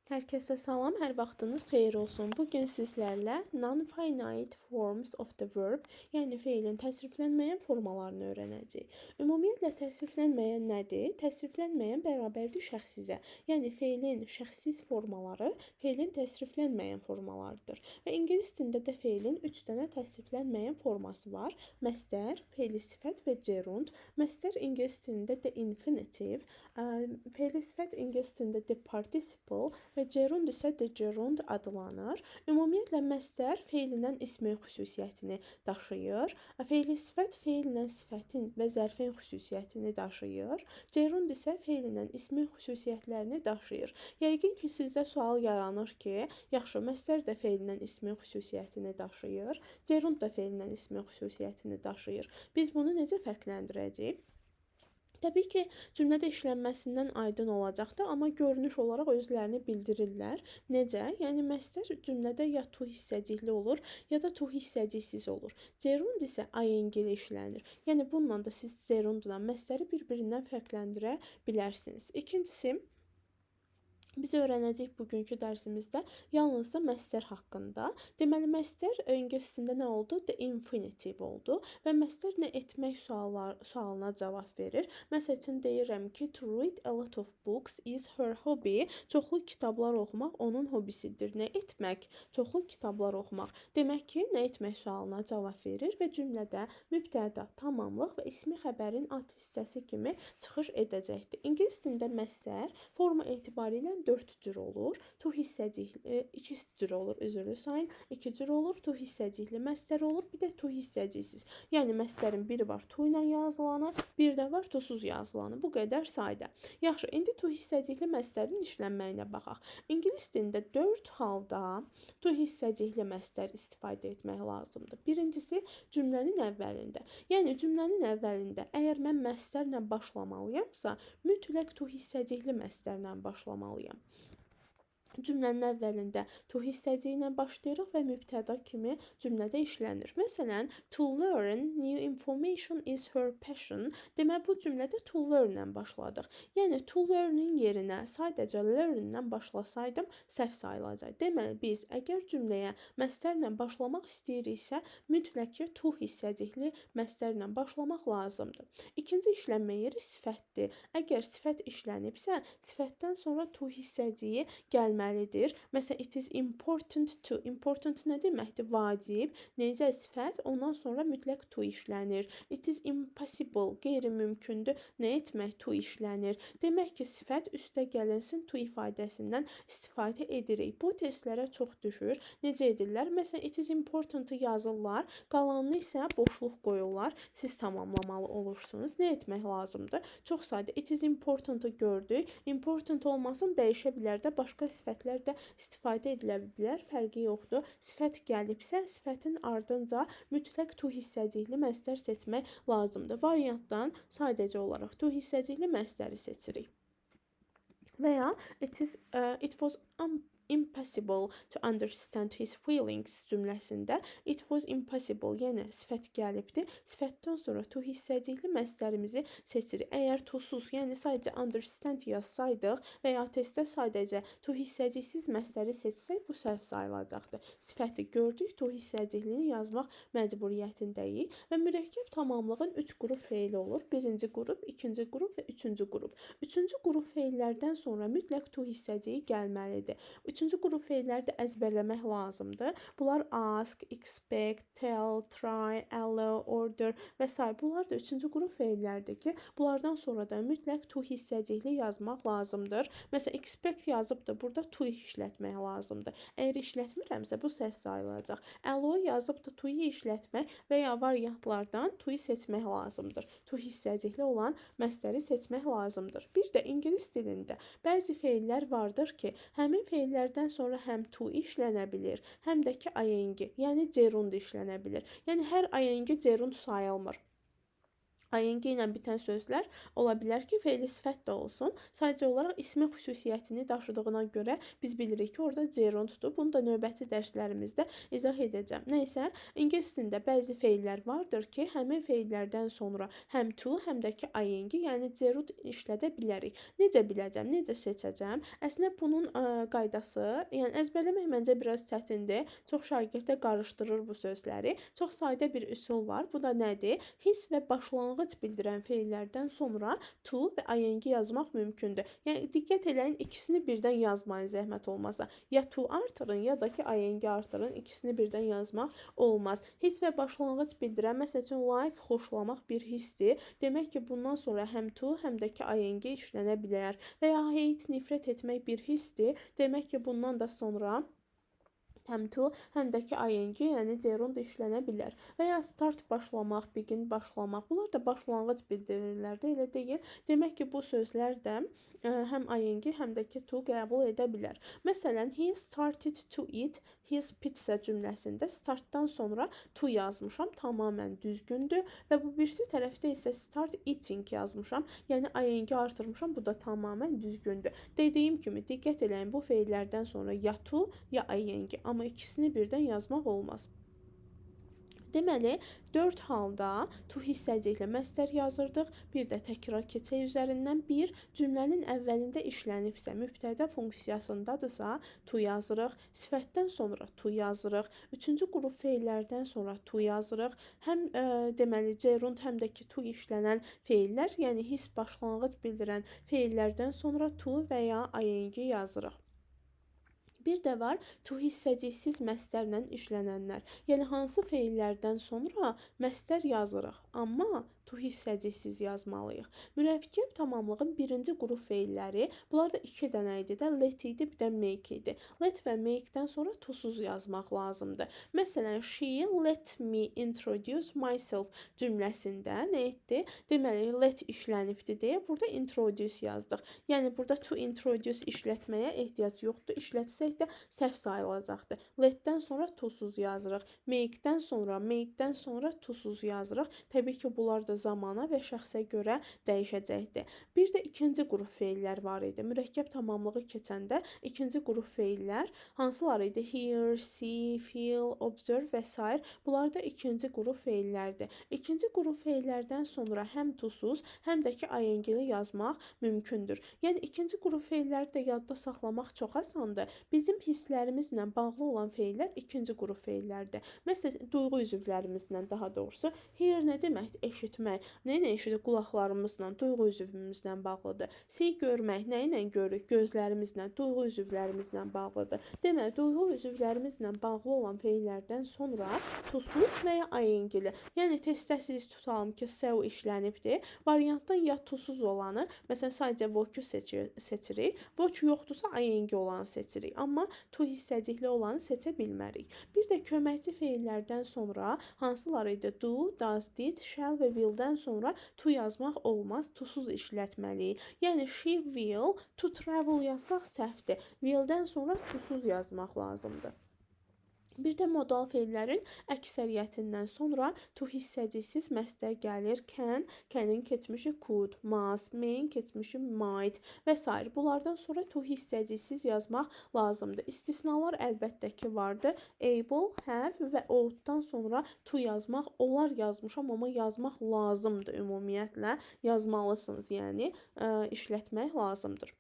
Hər kəsə salam, hər vaxtınız xeyir olsun. Bu gün sizlərlə non-finite forms of the verb, yəni feilin təsriflənməyən formalarını öyrənəcəyik. Ümumiyyətlə təsriflənməyən nədir? Təsriflənməyən bərabərdir şəxsizə. Yəni feilin şəxssiz formaları feilin təsriflənməyən formalarıdır. Və ingilis dilində də feilin 3 dənə təsriflənməyən forması var. Məstər, feili sifət və gerund. Məstər ingilis dilində the infinitive, feili sifət ingilis dilində the participle və gerund isə the gerund adlanır. Ümumiyyətlə məstər feilindən ismin xüsusiyyətini daşıyır. Feili sifət feillə sifətin və zərfin xüsusiyyətini daşıyır. Gerund isə feilindən ismin xüsusiyyətlərini daşıyır. Yəqin ki, sizdə sual yaranır ki, yaxşı, məstər də feilindən ismin xüsusiyyətini daşıyır, gerund da feilindən ismin xüsusiyyətini daşıyır. Biz bunu necə fərqləndirəcəyik? Təbii ki, cümlədə işlənməsindən aydın olacaqdır, amma görünüş olaraq özlərini bildirirlər. Necə? Yəni məstər cümlədə ya to hissəcikli olur, ya da to hissəciksiz olur. Gerund isə ing ilə işlənir. Yəni bununla da siz gerundla məstəri bir-birindən fərqləndirə bilərsiniz. İkincisi, biz öyrənəcəyik bugünkü dərsimizdə yalnızca məstər haqqında. Deməli, məstər ingilis dilində nə oldu? The infinitive oldu və məstər nə etmək sualına cavab verir. Məsəl üçün deyirəm ki, to read a lot of books is her hobby. Çoxlu kitablar oxumaq onun hobisidir. Nə etmək? Çoxlu kitablar oxumaq. Demək ki, nə etmək sualına cavab verir və cümlədə mübtəda, tamamlıq və ismi xəbərin ad hissəsi kimi çıxış edəcəkdir. İngilis dilində məstər forma etibarilə 4 cür olur. To hissəcikli 2 cür olur, üzrlü sayın. 2 cür olur. To hissəcikli məstər olur, bir də to hissəciksiz. Yəni məstərin biri var to ilə yazılanı, bir də var tosuz yazılanı. Bu qədər sadə. Yaxşı, indi to hissəcikli məstərin işlənməyinə baxaq. İngilis dilində 4 halda to hissəcikli məstər istifadə etmək lazımdır. Birincisi, cümlənin əvvəlində. Yəni cümlənin əvvəlində əgər mən məstərlə başlamalıyamsa, mütləq to hissəcikli məstərlə başlamalıyam. Cümlənin əvvəlində to hissəciyi ilə başlayırıq və mübtəda kimi cümlədə işlənir. Məsələn, to learn new information is her passion. Demək, bu cümlədə to learn-lə başladıq. Yəni, to learn-ün yerinə sadəcə learn-lə başlasaydım, səhv sayılacaq. Deməli, biz əgər cümləyə məstərlə başlamaq istəyiriksə, mütləq ki, to hissəcikli məstərlə başlamaq lazımdır. İkinci işlənmə yeri sifətdir. Əgər sifət işlənibsə, sifətdən sonra to hissəciyi gəlməlidir. Məsələn, it is important to. Important nə deməkdir? Vacib. Necə sifət? Ondan sonra mütləq to işlənir. It is impossible. Qeyri-mümkündür. Nə etmək? To işlənir. Demək ki, sifət üstə gəlinsin to ifadəsindən istifadə edirik. Bu testlərə çox düşür. Necə edirlər? Məsələn, it is important-ı yazırlar. Qalanını isə boşluq qoyurlar. Siz tamamlamalı olursunuz. Nə etmək lazımdır? Çox sadə. It is important-ı gördük. Important olmasın, dəyişə bilər də, başqa sifət sifətlər də istifadə edilə bilər, fərqi yoxdur. Sifət gəlibsə, sifətin ardınca mütləq to hissəcikli məstər seçmək lazımdır. Variantdan sadəcə olaraq to hissəcikli məstəri seçirik. Və ya it was impossible to understand his feelings cümləsində it was impossible, yəni sifət gəlibdir. Sifətdən sonra to hissəcikli məstərimizi seçirik. Əgər tosuz, yəni sadəcə understand yazsaydıq və ya testdə sadəcə to hissəciksiz məstəri seçsək, bu səhv sayılacaqdır. Sifəti gördük, to hissəciklini yazmaq məcburiyyətindəyik və mürəkkəb tamamlığın 3 qrup feili olur. Birinci qrup, ikinci qrup və üçüncü qrup. Üçüncü qrup feillərdən sonra mütləq to hissəciyi gəlməlidir. Üçüncü qrup feilləri də əzbərləmək lazımdır. Bunlar ask, expect, tell, try, allow, order və s. Bunlar da üçüncü qrup feillərdir ki, bunlardan sonra da mütləq to hissəcikli yazmaq lazımdır. Məsələn, expect yazıb da burada to işlətmək lazımdır. Əgər işlətmirəmsə, bu səhv sayılacaq. Allow yazıb da to-yu işlətmək və ya variantlardan to-yu seçmək lazımdır. To hissəcikli olan məstəri seçmək lazımdır. Bir də ingilis dilində bəzi feillər vardır ki, həmin feillərdən sonra həm to işlənə bilir, həm də ki ing, yəni gerund işlənə bilir. Yəni hər ing gerund sayılmır. İng ilə bitən sözlər ola bilər ki, feili sifət də olsun. Sadəcə olaraq ismi xüsusiyyətini daşıdığına görə biz bilirik ki, orada gerunddur. Bunu da növbəti dərslərimizdə izah edəcəm. Nəysə, ingilis dilində bəzi feillər vardır ki, həmin feillərdən sonra həm to, həm də ki ing, yəni gerund işlədə bilərik. Necə biləcəm, necə seçəcəm? Əslində bunun qaydası, yəni əzbərləmək məncə biraz çətindir. Çox şagird də qarışdırır bu sözləri. Çox sadə bir üsul var. Bu da nədir? His və başlanğıc bildirən feillərdən sonra to və ing yazmaq mümkündür. Yəni diqqət eləyin, ikisini birdən yazmayın zəhmət olmasa. Ya to artırın, ya da ki ing artırın. İkisini birdən yazmaq olmaz. His və başlanğıc bildirən, məsəl üçün like, xoşlamaq bir hissdir. Demək ki, bundan sonra həm to, həm də ki ing işlənə bilər. Və ya hate, nifrət etmək bir hissdir. Demək ki, bundan da sonra həm to, həm də ki ing, yəni gerund işlənə bilər. Və ya start başlamaq, begin başlamaq. Bunlar da başlanğıc bildirirlər də, elə deyil. Demək ki, bu sözlər də həm ing, həm də ki to qəbul edə bilər. Məsələn, he started to eat his pizza cümləsində startdan sonra to yazmışam, tamamilə düzgündür. Və bu birisi tərəfdə isə start eating yazmışam, yəni ing artırmışam, bu da tamamilə düzgündür. Dediyim kimi, diqqət eləyin, bu feillərdən sonra ya to, ya ing, amma ikisini birdən yazmaq olmaz. Deməli, 4 halda to hissəciklə məstər yazırdıq. Bir də təkrar keçək üzərindən. 1. Cümlənin əvvəlində işlənibsə, mübtədə funksiyasındadırsa, to yazırıq. Sifətdən sonra to yazırıq. 3-cü qrup feillərdən sonra to yazırıq. Həm deməli, gerund, həm də ki to işlənən feillər, yəni his başlanğıc bildirən feillərdən sonra to və ya ing yazırıq. Bir də var to hissəciksiz məstərlə işlənənlər. Yəni hansı feillərdən sonra məstər yazırıq, amma to hissəciksiz yazmalıyıq. Mürəkkəb tamamlığın birinci qrup feilləri, bunlar da 2 dənə idi də, let idi, bir də make idi. Let və make-dən sonra tosuz yazmaq lazımdır. Məsələn, she let me introduce myself cümləsində nə etdi? Deməli, let işlənibdi deyə burada introduce yazdıq. Yəni burada to introduce işlətməyə ehtiyac yoxdur. İşlətsək də səhv sayılacaqdır. Let-dən sonra tosuz yazırıq. Make-dən sonra, make-dən sonra tosuz yazırıq. Təbii ki, bunlar da zamana və şəxsə görə dəyişəcəkdir. Bir də ikinci qrup feillər var idi. Mürəkkəb tamamlığı keçəndə ikinci qrup feillər hansılar idi? Hear, see, feel, observe və s. Bunlar da ikinci qrup feillərdir. İkinci qrup feillərdən sonra həm tosuz, həm də ki ing-li yazmaq mümkündür. Yəni ikinci qrup feilləri də yadda saxlamaq çox asandır. Bizim hisslərimizlə bağlı olan feillər ikinci qrup feillərdir. Məsələn, duyğu üzvlərimizlə daha doğrusu. Hear nə deməkdir? Eşitmək. Nə ilə eşidir? Qulaqlarımızla, duyğu üzvümüzlə bağlıdır. See görmək, nə ilə görürük? Gözlərimizlə, duyğu üzvlərimizlə bağlıdır. Deməli, duyğu üzvlərimizlə bağlı olan feillərdən sonra tosuz və ya ing-li. Yəni testdə siz tutalım ki, saw işlənibdir. Variantdan ya tosuz olanı, məsələn, sadəcə watch-u seçirik. Watch yoxdursa ing olanı seçirik. Amma to hissəcikli olanı seçə bilmərik. Bir də köməkçi feillərdən sonra hansılar idi? Do, does, did, shall və will-dən sonra to yazmaq olmaz, tosuz işlətməliyik. Yəni she will to travel yazsaq səhvdir. Will-dən sonra tosuz yazmaq lazımdır. Bir də modal feillərin əksəriyyətindən sonra to hissəciksiz məstər gəlir. Can, can-in keçmişi could, must, may-in keçmişi might və s. Bunlardan sonra to hissəciksiz yazmaq lazımdır. İstisnalar əlbəttə ki vardır. Able, have və ought-dan sonra to yazmaq olar yazmışam, amma yazmaq lazımdır ümumiyyətlə. Yazmalısınız, yəni işlətmək lazımdır.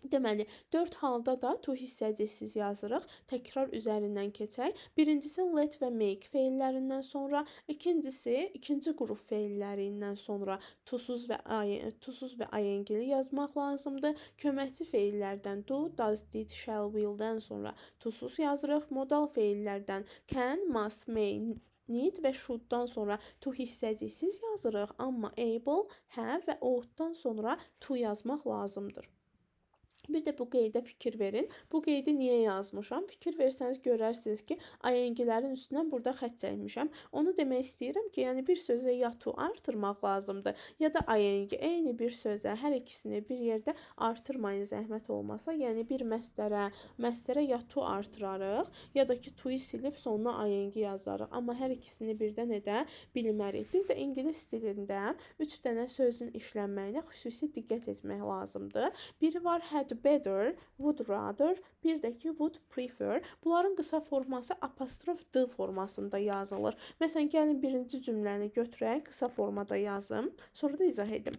Deməli, 4 halda da to hissəciksiz yazırıq. Təkrar üzərindən keçək. Birincisi let və make feillərindən sonra, ikincisi ikinci qrup feillərindən sonra tosuz və ing-li yazmaq lazımdır. Köməkçi feillərdən do, does, did, shall, will-dən sonra tosuz yazırıq. Modal feillərdən can, must, may, need və should-dan sonra to hissəciksiz yazırıq, amma able, have və ought-dan sonra to yazmaq lazımdır. Bir də bu qeydə fikir verin. Bu qeydi niyə yazmışam? Fikir versəniz görərsiniz ki, ing-lərin üstündən burada xətt çəkmişəm. Onu demək istəyirəm ki, yəni bir sözə ya to artırmaq lazımdır, ya da ing. Eyni bir sözə hər ikisini bir yerdə artırmayın zəhmət olmasa. Yəni bir məslərə ya to artırarıq, ya da ki to-yu silib sonuna ing yazarıq. Amma hər ikisini birdən edə bilmərik. Bir də ingilis dilində 3 dənə sözün işlənməyinə xüsusi diqqət etmək lazımdır. Biri var had better, would rather, bir də ki would prefer. Bunların qısa forması apostrof d formasında yazılır. Məsələn, gəlin birinci cümləni götürək, qısa formada yazım, sonra da izah edim.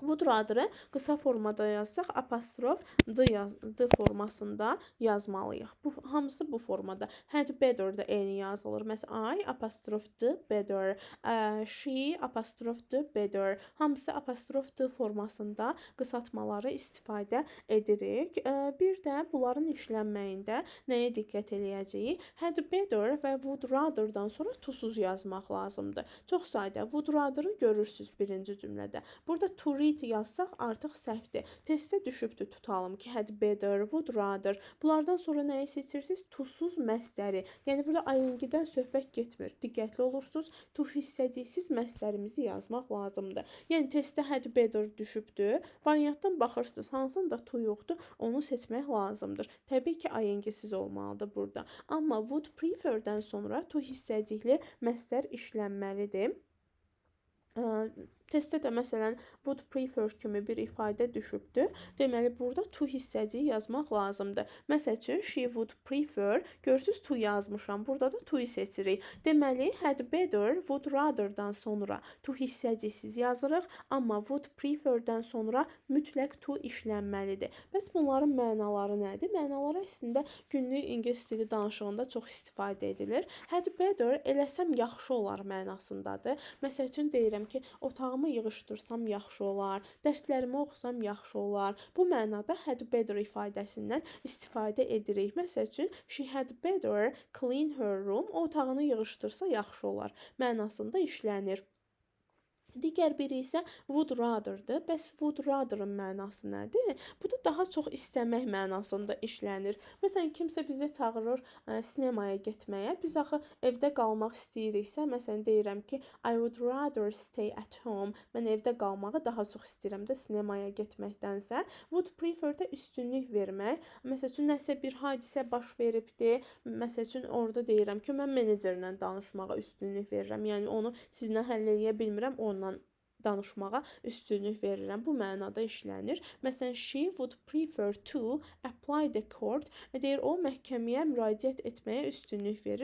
Would rather-ı qısa formada yazsaq, apostrof d formasında yazmalıyıq. Bu hamısı bu formada. Had better da eyni yazılır. Məsələn, I apostrof d better, she apostrof d better. Hamısı apostrof d formasında qısaltmaları istifadə edirik. Bir də bunların işlənməyində nəyə diqqət eləyəcəyik? Had better və would rather-dan sonra to-suz yazmaq lazımdır. Çox sadə. Would rather-ı görürsüz birinci cümlədə. Burada to read yazsaq artıq səhvdir. Testə düşübdür, tutalım ki, had better, would rather. Bunlardan sonra nəyi seçirsiniz? To-suz məsdəri. Yəni burada ing-dən söhbət getmir. Diqqətli olursunuz. To hissəciksiz məsdərimizi yazmaq lazımdır. Yəni testdə had better düşübdür. Variantdan baxırsınız, hansında to yoxdur, onu seçmək lazımdır. Təbii ki, ing-siz olmalıdır burada. Amma would prefer-dən sonra to hissəcikli məsdər işlənməlidir. Testdə də məsələn would prefer kimi bir ifadə düşübdür. Deməli burada to hissəciyi yazmaq lazımdır. Məsəl üçün she would prefer, görürsüz to yazmışam. Burada da to-yu seçirik. Deməli had better, would rather-dan sonra to hissəcisiz yazırıq, amma would prefer-dən sonra mütləq to işlənməlidir. Bəs bunların mənaları nədir? Mənaları əslində günlük ingilis dili danışığında çox istifadə edilir. Had better eləsəm yaxşı olar mənasındadır. Məsəl üçün deyirəm ki, otağımı yığışdırsam yaxşı olar, dərslərimi oxusam yaxşı olar. Bu mənada had better ifadəsindən istifadə edirik. Məsəl üçün she had better clean her room. O otağını yığışdırsa yaxşı olar mənasında işlənir. Digər biri isə would rather-dır. Bəs would rather-ın mənası nədir? Bu da daha çox istəmək mənasında işlənir. Məsələn, kimsə bizi çağırır sinemaya getməyə. Biz axı evdə qalmaq istəyiriksə, məsələn deyirəm ki, I would rather stay at home. Mən evdə qalmağı daha çox istəyirəm də sinemaya getməkdənsə. Would prefer-də üstünlük vermək. Məsəl üçün nəsə bir hadisə baş veribdir. Məsəl üçün orada deyirəm ki, mən menecerlə danışmağa üstünlük verirəm. Yəni onu sizinlə həll eləyə bilmirəm, onunla danışmağa üstünlük verirəm. Bu mənada işlənir. Məsələn, she would prefer to apply the court. Deyir, o məhkəməyə müraciət etməyə üstünlük verir.